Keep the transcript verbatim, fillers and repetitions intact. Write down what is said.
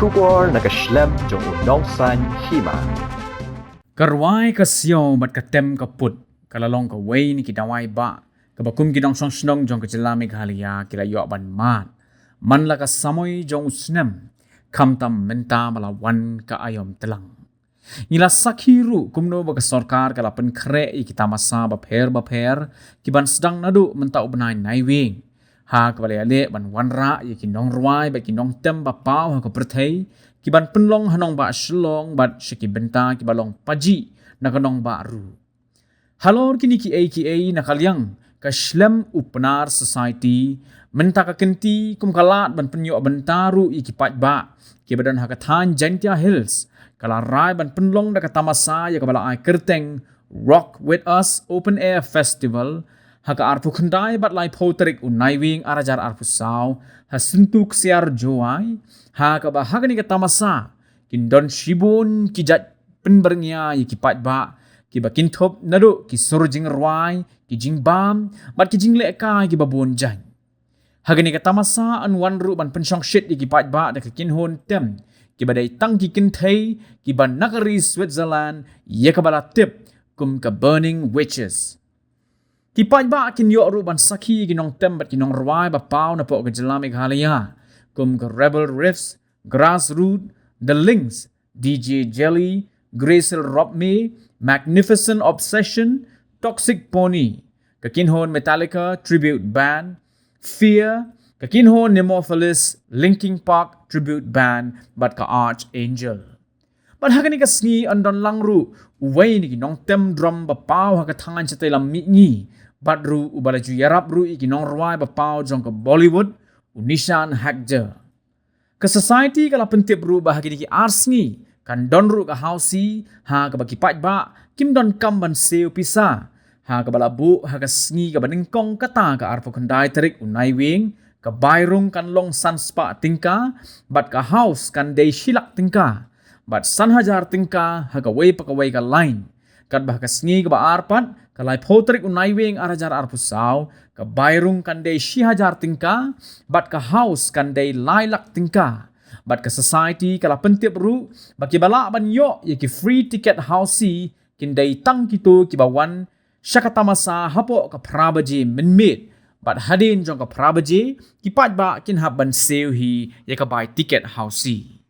Khubor na ka shlem jong u nongsaiñ hima. Ka rwai ka siaw bad ka tem ka put ka la long kawei na ki dawai bah kaba kum ki nongshong shnong jong ka jylla Meghalaya ki la ïoh ban mad man la ka samoi jong u snem, khamtam mynta ba la wan ka aïom tlang. Ngi la sakhi ruh kumno ba ka sorkar ka la pynkhreh ïa ki tamasa bapher bapher ki ban sdang naduh mynta u bnai Naiwieng, ha kaba la ïaleh ban wanrah ïa ki nongrwai bad ki nongtem ba paw ha ka pyrthei ki ban pynlong ha nongbah Shillong bad sha ki bynta kiba long pajih na ka nongbah ruh. Halor kine kiei kiei, na ka liang ka shlem u Pnar Society mynta ka kynti kum ka lad ban pynïoh bynta ruh ïa ki paidbah kiba don ha ka thaiñ Jaintia Hills, ka la rai ban pynlong da ka tamasa ïa kaba la ai kyrteng Rock With Us Open Air Festival ha ka arphew khyndai bad laiphew tarik u Naiwieng ar hajar arphew saw ha Syntu Ksiar Jowai, ha kaba ha kane ka tamasa kin don shibun ki jait pynbyrngia ïa ki paidbah kiba kynthup naduh ki sur jingrwai, ki jingbam bad ki jinglehkai kiba bun jait. Ha kane ka tamasa yn wan ruh ban pynshongshit ïa ki paidbah da ka kynhun tem kiba dei tang ki kynthei kiba na ka ri Switzerland ïa kaba la tip kum ka Burning Witches. Ki paidbah kin ïoh ruh ban sakhi ïa ki nongtem bad ki nongrwai ba paw napoh ka jylla Meghalaya kum ka Rebel Riffs, Grassroot, The Links, D J Jelly, Gracil Robme, Magnificent Obsession, Toxic Pony, ka kynhun Metallica Tribute Band, Fear, ka kynhun Nemophilist, Linkin Park Tribute Band bad ka Archangel. Bad ha kane ka sngi yn don lang ruh uwei na ki nongtem drum ba paw ha ka thaiñ shatei lam mihngi bad ruh uba la ju ïarap ruh ïa ki nongrwai ba paw jong ka Bollywood, u Nishan Hagjer. Ka Society ka la pyntip ruh ba ha kine ki ar sngi kan don ruh ka hausi ha kaba ki paidbah kim don kam ban siew pisa, ha kaba la buh ha ka sngi kaba nyngkong kata ka arphew khyndai tarik u Naiwieng, ka bai rung kan long san spah tyngka bad ka haus kan dei shi lak tyngka bad san hajar tyngka ha kawei pa kawei ka line. Katba ha ka sngi kaba ar pat, ka laiphew tarik u Naiwieng ar hajar arphew saw, ka bai rung kan dei shi hajar tyngka bad ka haus kan dei lai lak tyngka. Bad ka Society ka la pyntip ruh ba kiba lah ban ïoh ïa ki free ticket hausi kin dei tang kito kiba wan sha ka tamasa hapoh ka phra baje mynmiet, bad hadien jong ka phra baje ki paidbah kin hap ban siew hi ïa ka bai ticket hausi.